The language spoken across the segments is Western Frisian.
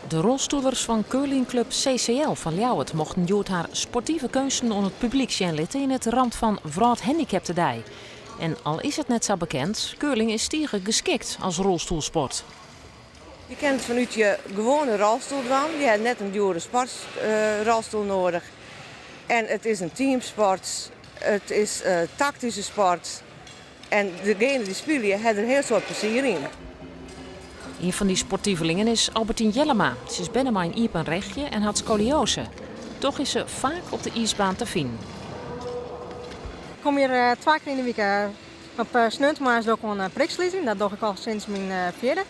De rolstoelers fan curlingklup CCL fan Ljouwert mochten hjoed har sportive keunsten oan it publyk sjen litte yn it ramt fan Wrâldhandicaptedei. En al is it net sa bekend, curling is tige geskikt as rolstoelsport. Je kinne it fanút je gewoane rolstoel dwaan. Je hawwe net in djoere sportrolstoel nedich. En it is in teamsport, it is taktyske sport. En degene dy't spylje hawwe der in hiel soad plezier yn. Ien fan dy sportivelingen is Albertien Jellema. Se is berne mei in iepen rechje en hat skoliose. Toch is se faak op de iisbaan te finen. Ik kom hjir twa kear yn de wike. Op sneontemoarns doch ik oan prikslydzjen, dat doch ik al sinds myn fjirde.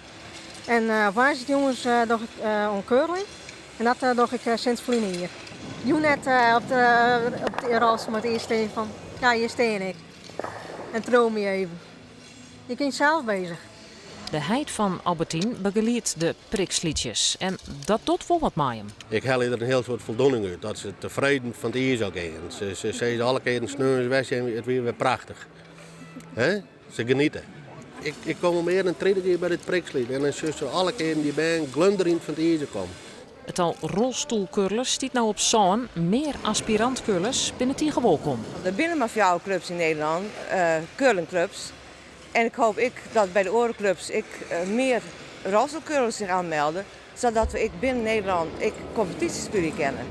En op woansdeitejûns doch ik oan curling en dat doch ik sinds ferline jier. Jûn net op de rolstoel mei it iis stean fan ja hjir stean ik. En triuw my even. Je kin sels bezich. De heit fan Albertien begeliedt de prikslydsjes en dat docht wol wat mei him. Ik helje der in hiel soad foldoening út dat se tefreden fan it iis ôf gean. Se sizze alle kearen sneons wer it wie wer prachtich. He? Se geniete. Ik kom al mear dan 30 jier by dit prikslyt en dan sjochst alle kearen dy bern glunderjend fan it iis ôf kommen. It tal rolstoelcurlers stiet no op sân. Mear aspirant-curlers binne tige wolkom. Der binne mar fjouwer klups yn Nederlân, curlingklups. En ik hoop ek dat by de oare klups ek mear rolstoelcurlers sich oanmelde, sadat we ek binnen Nederlân ek kompetysje spylje kinne.